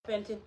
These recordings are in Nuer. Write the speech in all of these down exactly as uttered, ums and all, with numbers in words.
Pɛn thin.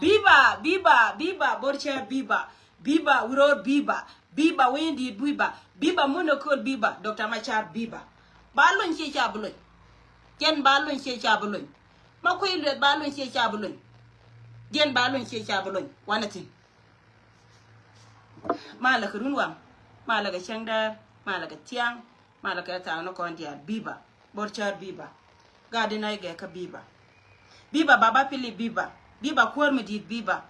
Biba, biba, biba, Borcha, biba, biba, Wuror, biba, biba, Wayne Did, biba, biba, Mono Cole, biba, Doctor Machar, biba. Ba luny cie ca bi luny. Jɛn ba luny cie ca bi luny. Ma kui̱ lueth ba luny cie ca bi luny. Jɛn ba luny cie ca bi luny. Wanɛ thi̱n. Malɛ kɛ Runwaŋ. Malɛ kɛ Cäŋdäär. Malɛ kɛ Thiaŋ. Malɛ kɛ thaak ni kɔn diaal. Biba. Bor Cär biba. Gat di nɔy gɛ kä biba. Biba baba pili biba. Biba kuäär mi di̱i̱t biba.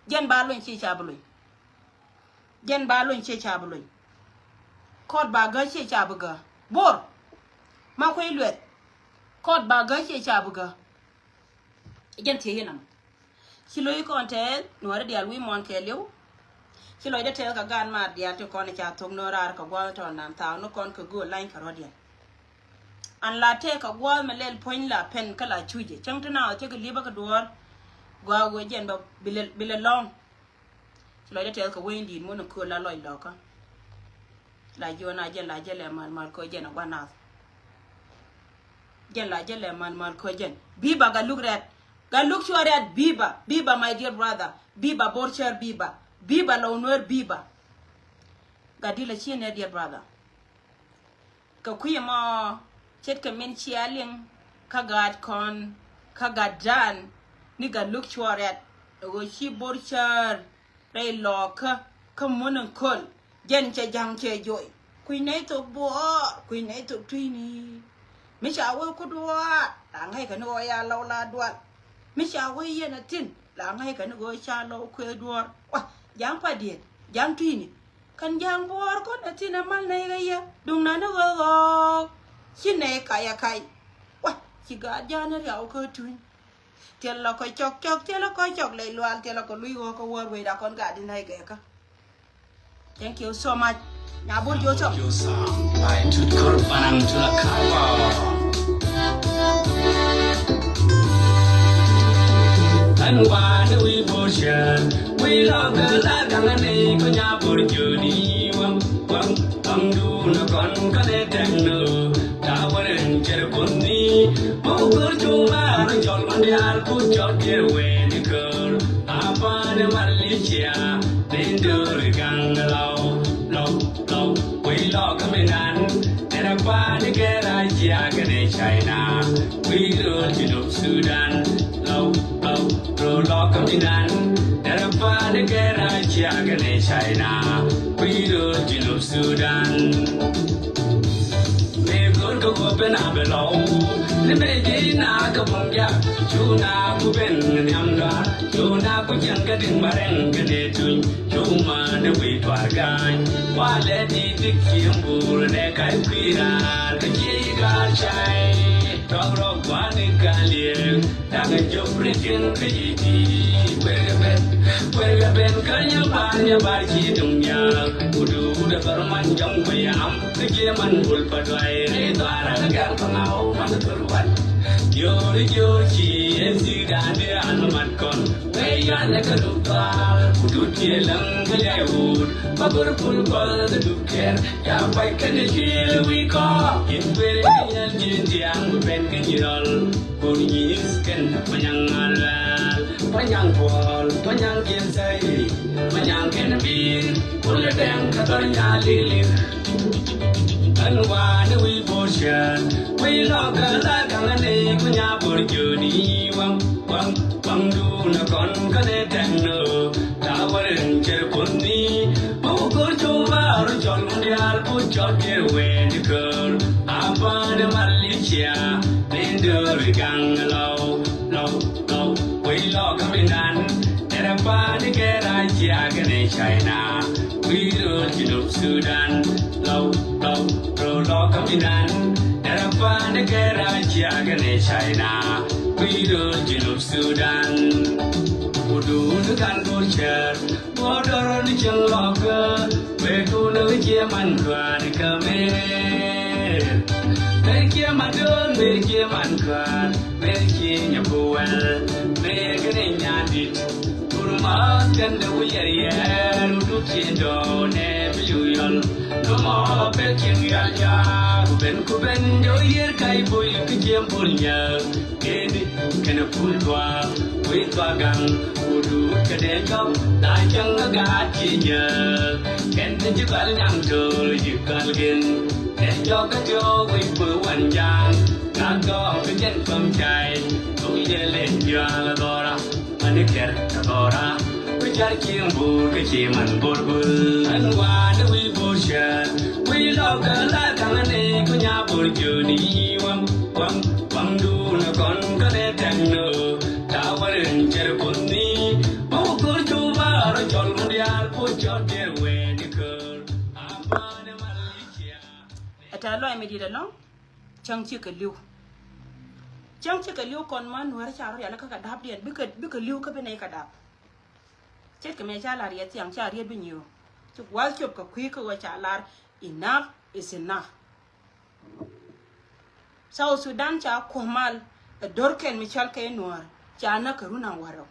Jɛn ba luny cie ca bi luny. Jɛn ba luny cie ca bi luny. Kɔt ba gä cie ca bi gä. Bor. Ma kui̱ lueth. Kɔt ba gä cie ca bi gä. Jɛn thiec inɔm. Ci lo̱c kɔn tɛɛl nuɔ̱ɔ̱ri diaal wi̱i̱ muɔ̱ɔ̱n kɛɛliw. Ci lɔcdä tɛɛl kɛ gaat maar diaal ti kɔn ca thok no̱o̱ŋ raar kɛ gua̱a̱th tɔ̱ nan thaak ni kɔn kɛ gööl lany kɛ rɔ̱diɛn. An la tɛɛk kɛ gua̱a̱th mi lɛl puɔ̱ny la pɛn kä la cucɛ cäŋ ti naath cä kɛ li̱pä kɛ duɔ̱ɔ̱r. Gɔaa wee jɛn bä bi lɛ, bi lɛ lɔ̱ŋ. Ci lɔcdä tɛɛth kɛ wec in di̱i̱t mun in kööl la lɔc lɔkä. La jiɔn a jɛn la jɛ lɛ mal mal köö jɛn a gua̱n nath. Jɛn la jɛ lɛ mal mal köö jɛn. Biba Galuk Rɛt. Galuk Cuɔ Rɛt, biba. Biba my dear brother. Biba Bor Cär, biba. Biba Lɔw Nuer, biba. Gat di la ci nɛ dear brother. Kɛ kui̱ ɛmɔ ce̱tkɛ min cia liŋ kä gaat kɔn kä gat dan ni Galuk Cuɔ Rɛt. Ɛ ɣöö ci Bor Cär rɛy lɔɔkä kä mun in köl jɛn cɛ ja̱ŋ cɛ joy. Kui̱ nɛy thok Bor, kui̱ nɛy thok Tui̱ni. Mi ca wee ku duɔ̱ɔ̱r la ŋäckɛ ni ɣöö ya Lɔw la dual. Mi ca wee yɛn a thi̱n la ŋäckɛ ni ɣöö ca Lɔw kuëë duɔ̱ɔ̱r. Wa ja̱ŋ pa diet ja̱ŋ Tui̱ni. Kɛn ja̱a̱ŋ Buɔɔr kɔn ɛ thi̱n ɛ mal nɛy kɛ yɛ duŋ na ni ɣöö ɣɔɔk. Ci nɛy kac ɛ kac. Wa ci gaat ja̱a̱n ni riaw kä tuny. Tiɛl lɔ kɔ cɔk cɔk, tiɛl lɔ kɔ cɔk lɛy luaal, tiɛl lɔ kɔ luc ɣɔɔk kä wäär wecda kɔn gaat di nɛy kɛ kä. Thank you so much. Nya Bor Joseph. Ɛn wa ni wi̱i̱ Bor Cär wi̱i̱ lɔ kɛ la gaŋ ni kɔ nya Bor Joni waŋ waŋ waŋ dun kɔn kɔn ɛ tɛŋ ni ta wɛrɛ n cɛr kun ni mɔ gor juma ri jɔl man di al ku jɔl kɛ wee ni kör a pan Malaysia ni dor gaŋ Lɔw Lɔw Lɔw wee lɔ kɛ mi nan. Dɛrɛ pa̱a̱ni kɛ Russia kɛnɛ China. Kui̱ rööl Junub Sudan. Lɔw, lɔw, rööl lɔk kä mi nan. Dɛrɛ pa̱a̱ni kɛ Russia kɛnɛ China. Kui̱ rööl Junub Sudan. Mëë go̱o̱r kä go̱o̱p ben a bɛ lɔw. Ni mëë ji̱ na kä buŋ jak. Cu na ku ben nhiam dɔaar. Cu na ku cɛn kä di̱ŋ ba rɛŋ kɛnɛ tuny. Cuma ni wi̱i̱ tuaar ga̱a̱ny. Walɛ di dik cieŋ buur nɛ kac kui̱ raar kä cie yi ga̱a̱r cay. Rɔk rɔk gua̱a̱r ni ga̱a̱r liɛɛk da̱ŋ jop ri cieŋ kä yi di. Kuerkɛ ben, kuerkɛ ben kä nyɛ bar nyɛ bar ci duŋ nyaak. Kudu wudɛ bär man jɔŋ kui̱ am kä cie man bul pa duay ri dhɔaar an gɛl pa ŋaw man thur wat. Jiööri jiöör ci en thik da̱a̱n di an mat kɔn. Wee yan ɛ kä duk dhal ku dut ti ɛ läŋ kä liay wut. Ba gör pul gɔl kä duk kɛr ya kuay kɛn ɛ ciël wi̱i̱ kɔ. Yin kuël kä nyɛl ji̱n tiaŋ bi ben kä nyi rɔl. Kun nyi̱i̱th kɛn Panyaŋ Ŋa̱lɛl, Panyaŋ Puɔl, Panyaŋ Kiɛn Thäi, Panyaŋ Kɛn Bi̱i̱r, Kulɛ Dɛŋ kä dhɔr Nyalilik. Ɛn wa ni wi̱i̱ Bor Cär wi̱i̱ lɔk kä la gaŋ ni ku nya Bor Joni waŋ waŋ waŋ dun a kɔn kä ni tɛŋ ni ɣöö ta wä rin cɛr kun ni. Mɔ wä go̱r cu ba ru cɔl mun diaal ku cɔl kɛ wen di kör. A pan Malaysia ni döör gaŋ Lɔw Lɔw Lɔw. Wei lɔ kä mi nan. Dɛrɛ pa̱a̱ni kɛ Russia kɛnɛ China. Kui̱ rööl Junub Sudan. Lɔw, lɔw, rööl lɔ kä mi nan. Dɛrɛ pa̱a̱ni kɛ Russia kɛnɛ China. Kui̱ rööl Junub Sudan. Kudu ni kan Bor Cär. Bor dɔrɔ ni cieŋ lɔkä. Wee kun ni cie man kuan kä mer. Mer cie man döön, mer cie man kuan. Mer cie nyɛ puwɛl. Mer kɛnɛ nyandit. Kurmath kɛn dee wi̱i̱ yɛr yɛr wuduk ci dɔɔnɛ bi liw yɔl. Nɔmɔ bek cieŋ yal jaak ben ku ben dee wi̱i̱ yɛr kac boy kä cieŋ bul nyäk. Kedi kɛn pul tuaak wi̱i̱ tuaak gaŋ wuduk kɛ dee jɔk la cäŋ kä gaat ci nyäk. Kɛn ti ci kɔl nyaŋ to̱l ci kɔl gen. Ɛ jɔk kä diɔ̱k wi̱c kuɛ wan ja̱a̱ŋ. Na gɔɔŋ kä jɛn päm cay. Thok yɛ lɛn jiaal a dhɔra. Mani kɛr a dhɔra. Bi jar cieŋ bo̱o̱r kä cie man bo̱o̱r bo̱o̱r. Ɛn wa̱a̱ ni wi̱i̱ bo̱o̱r cär. Wi̱i̱ lɔk kä la ka̱ŋ ni ku nya bo̱o̱r jiöni waŋ waŋ waŋ duun a kɔn kä lɛ tɛŋ ni. Tawarin cär kun ni. Bo̱o̱r go̱o̱r cu ba rɔ cɔl mun diaal bo̱o̱r cɔl diɛr wee ni kör. A man ni mal i̱ cia. Ɛ tɛ̈th lɔaac mi di̱i̱t ɛlɔ̱ŋ. Cäŋ cikɛ li̱w. Cäŋ cikɛ li̱w kɔn ma nuäärä ca rɔ rial kä kɛ da̱pdiɛn bikɛ, bikɛ li̱w kä bi nɛy kɛ da̱p. Ce̱tkɛ mëë ca lar yɛ thiaŋ ca riet bi nyiëë. Ci gua̱a̱th cop kɛ kui̱ kä ɣöö ca lar enough is enough. South Sudan ca kuɔ̱k mal ɛ do̱r kɛl mi cɔal kɛ nuäär ca näk kɛ run an wärɛw.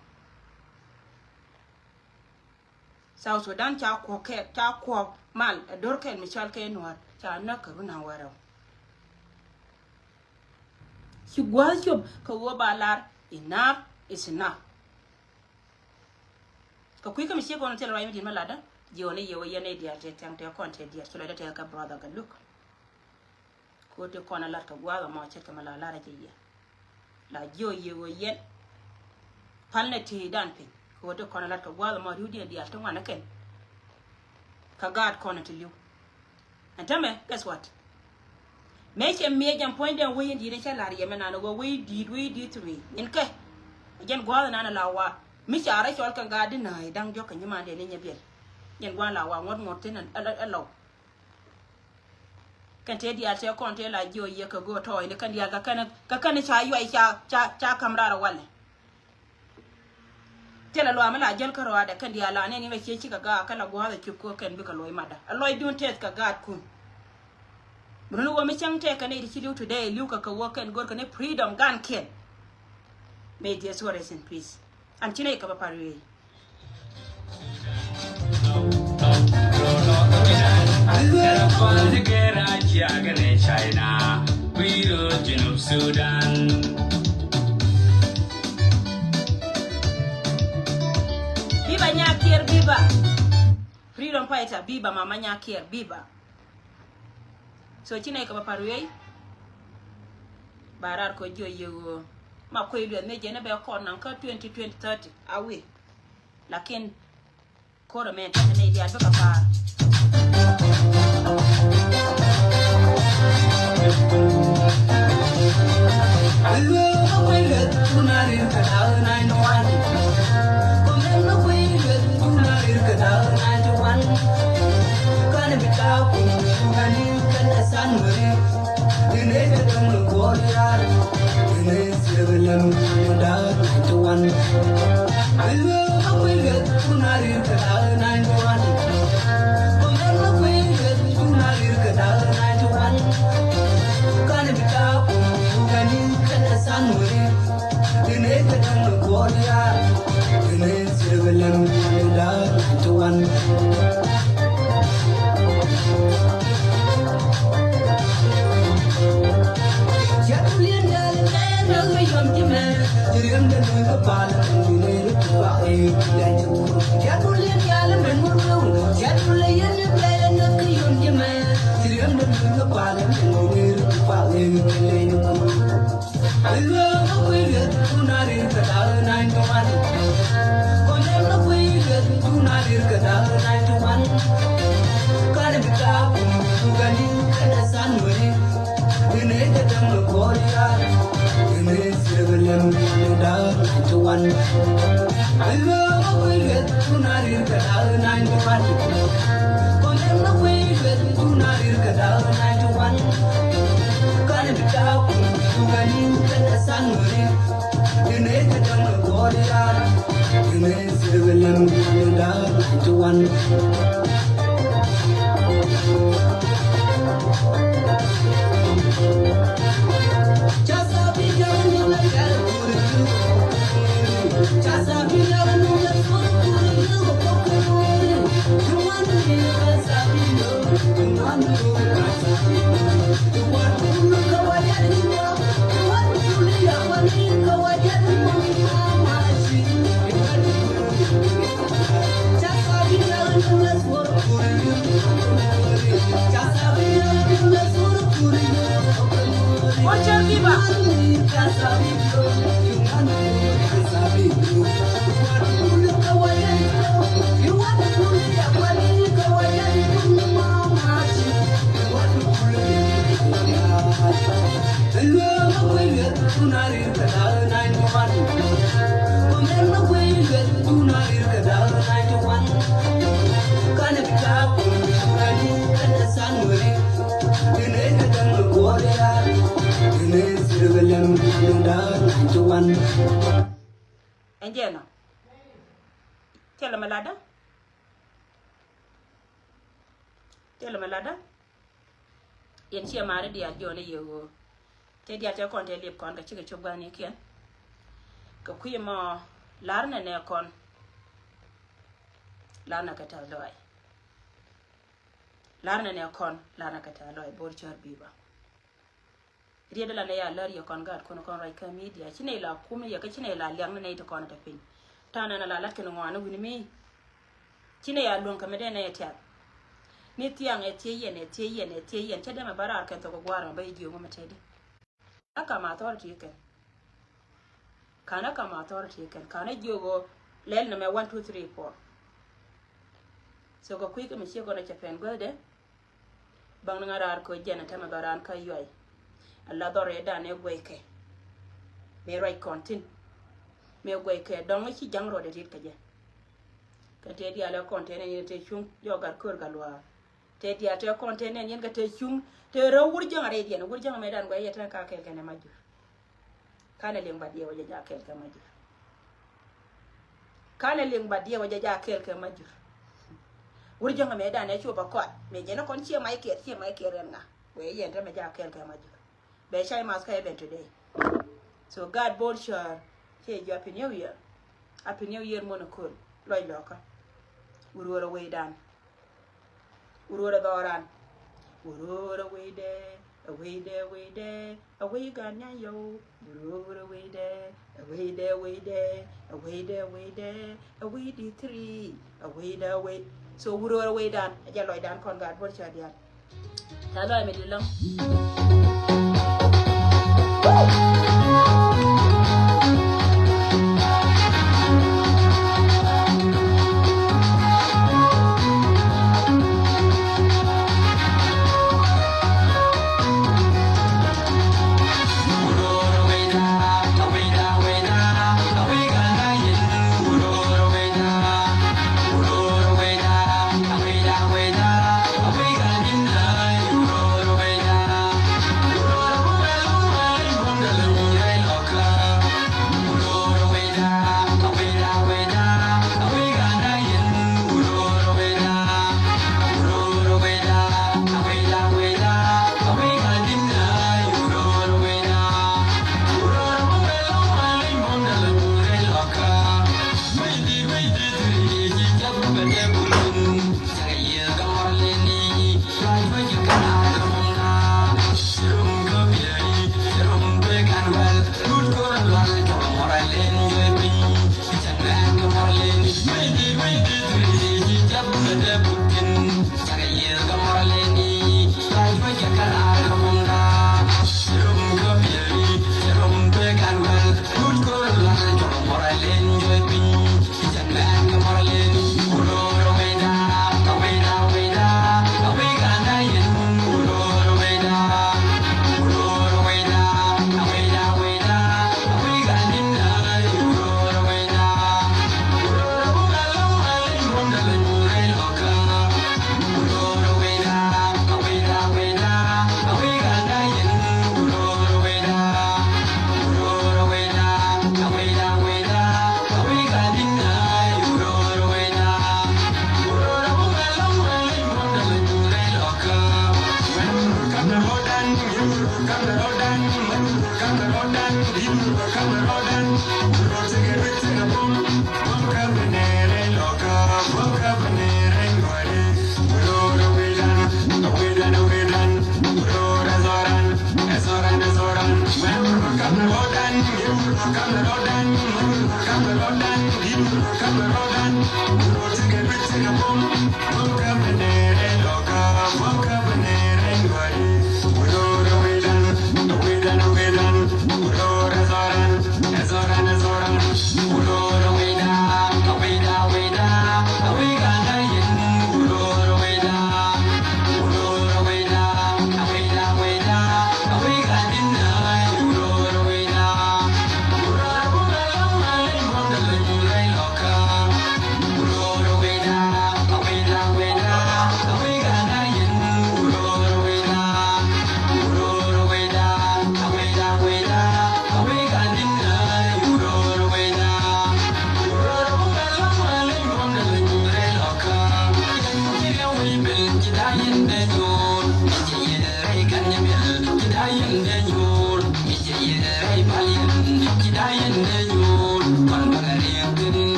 South Sudan ca kuɔ̱k kɛ, ca kuɔ̱k mal ɛ do̱r kɛl mi cɔal kɛ nuäär ca näk kɛ run an wärɛw. Ci gua̱a̱th cop kɛ ɣöö ba lar enough is enough. Kɛ kui̱ kä mi ciek ɣän thil ruac mi di̱t mi latdä ji̱ ɣän i̱ yɛ wä yɛn i̱ diaal tëë thiaŋ tëë kɔn tëë diaal ci lɔcdä tëë kɛ brother kɛ Luk. Kɛ ɣöö ti kɔn a lat kɛ gua̱a̱th ɛmɔ ce̱tkɛ mi la lar a jɛ yɛ. La jiök yɛ ɣöö yɛn pal nɛ tieydan piny. Kɛ ɣöö ti kɔn a lat kɛ gua̱a̱th ɛmɔ ri̱wdiɛn diaal ti ŋuan ɛ kɛn. Kä gaat kɔn a ti li̱w. Ɛn tämɛ, guess what? Mëë cɛ miɛ jɛn puɔ̱nydɛn wec in di̱i̱t in cä la̱r yɛ mɛ nan ɛ ɣöö wec di̱i̱t, wec di̱i̱t three in kɛ. Ɛ jɛn gua̱a̱th in nan ɛ la wa mi ca rɔ cɔl kɛ gaat di nääc da̱ŋ diɔ̱k kɛ nyimandɛ ni nyɛ biɛl. Jɛn gua̱a̱th la wa ŋuɔ̱t ŋuɔ̱t thi̱n ɛ lɔw. Kɛn tëë diaal tëë kɔn tëë la jiök yɛ kɛ go̱o̱r tɔɔcni kɛn diaal kɛ kɛn, kɛ kɛn ca yuac ca, ca, ca ka̱m raar walɛ. Thilɛ luaam mi la jäl kä rɔaadɛ kɛn diaal la nɛn in la cie cikɛ gaak kä la gua̱a̱th a cop kɛ kɛn bikɛ luɔc matdä. Ɛ lɔcdun tɛth kɛ gaatkun. Bi run wä mi cäŋ tɛk kɛ nɛy ti ci li̱w today li̱w kɛ kɛ wä kɛn go̱r kɛ ni freedom gankiɛn. May their soul rest in peace. An ci nɛy kɛ bä par wee. Biba Nyakiɛr, biba. Freedom fighter, biba, mama Nyakiɛr, biba. So ci nɛy kɛ bä par wiey. Ba raar kɔ jiɔ yɛ ɣöö ma kuec luɛth mëë jɛn ɛ bɛ kɔn naŋ kä twenty twenty thirty a wi̱i̱. Lakin ko̱r ɛmɛ tekɛ nɛy diaal bikɛ pa̱a̱r. Ɛn jɛn ɔ. Thilɛ mi latdä. Thilɛ mi latdä. Yɛn ciɛ ma̱a̱ri diaal jiɔni yɛ ɣöö tëë diaal tëë kɔn tëë liep kɔn kɛ cikɛ cop gua̱thnikiɛn. Kɛ kui̱ mɔ la̱r nɛ nɛ kɔn. La̱r nɛ kɛ tɛth lɔaac. La̱r nɛ nɛ kɔn la̱r nɛ kɛ tɛth lɔaac bo̱r cär bi̱i̱ bä. Riet ala nɛ ya lär yɛ kɔn gaat kun kɔn ruac kä midia. Ci nɛ la kum yɛ kä ci nɛ la liak ni nɛ ti kɔn tɛ piny. Ta̱a̱ nɛ na la lat kɛn ŋɔani wi̱ni mi. Ci nɛ ya luäŋ kɛ mi dee nɛ yɛ tiak. Ni thiaŋ ɛ thiec yɛn, ɛ thiec yɛn, ɛ thiec yɛn. Cɛ dee mɛ bä raar kɛ thok gua̱a̱r mɛ bä yi jiök mɛ tɛdi. A kam authority kɛn. Ka̱n a kam authority kɛn. Ka̱n a jiök ɣöö lɛl nɛ mɛ one, two, three, four. So kɛ kui̱ kɛ mi ciek kɔn a cɛ pɛn guäthdɛ. Baŋ ni ŋa̱ raar kɛ jɛn a tɛmɛ bɛ raan kä yuay. A la dhɔr ɛ dan ɛ guɛy kɛ. Mëë ruac kɔn tin. Mëë guɛy kɛ dɔŋ ci jaŋ ruɔdɛ rit kɛ jɛ. Kɛ tëë diaal ɛ kɔn tëë nɛ nyin tëë cuŋ jɔk gat kör gat luaar. Tëë diaal tëë kɔn tëë nɛ nyin kɛ tëë cuŋ tëë rɛw wur jäŋ a rɛy diɛn wur jäŋ a mëë dan guɛy yɛ tɛn ka kɛɛl kɛn ɛ ma jur. Kanɛ liŋ ba diɛw a jɛ ja kɛɛl kɛ ma jur. Kanɛ liŋ ba diɛw a jɛ ja kɛɛl kɛ ma jur. Wur jäŋ a mëë dan ɛ cuɔ ba kɔat mëë jɛn ɛ kɔn ciɛ ma ikɛɛl ciɛ ma ikɛɛl rɛn ŋa. Wee yɛn te mɛ ja kɛɛl kɛ ma jur. Bɛ cay math kä even today. So God bo̱r cär cɛ jɔ happy new year. Happy new year muɔn a köl lɔc lɔkä. Wur wur a wecdan. Wur wur a dhɔran. Wur wur a wecdɛ. A wecdɛ a wecdɛ. A wec gan nya yɔw. Wur wur a wecdɛ. A wecdɛ a wecdɛ. A wecdɛ a wecdɛ. A wec di three. A wecdɛ a wec. So wur wur a wecdan a jɛ lɔcdan kɔn gaat bo̱r cär diaal. Tɛth lɔaac mi di̱t lɔ̱ŋ.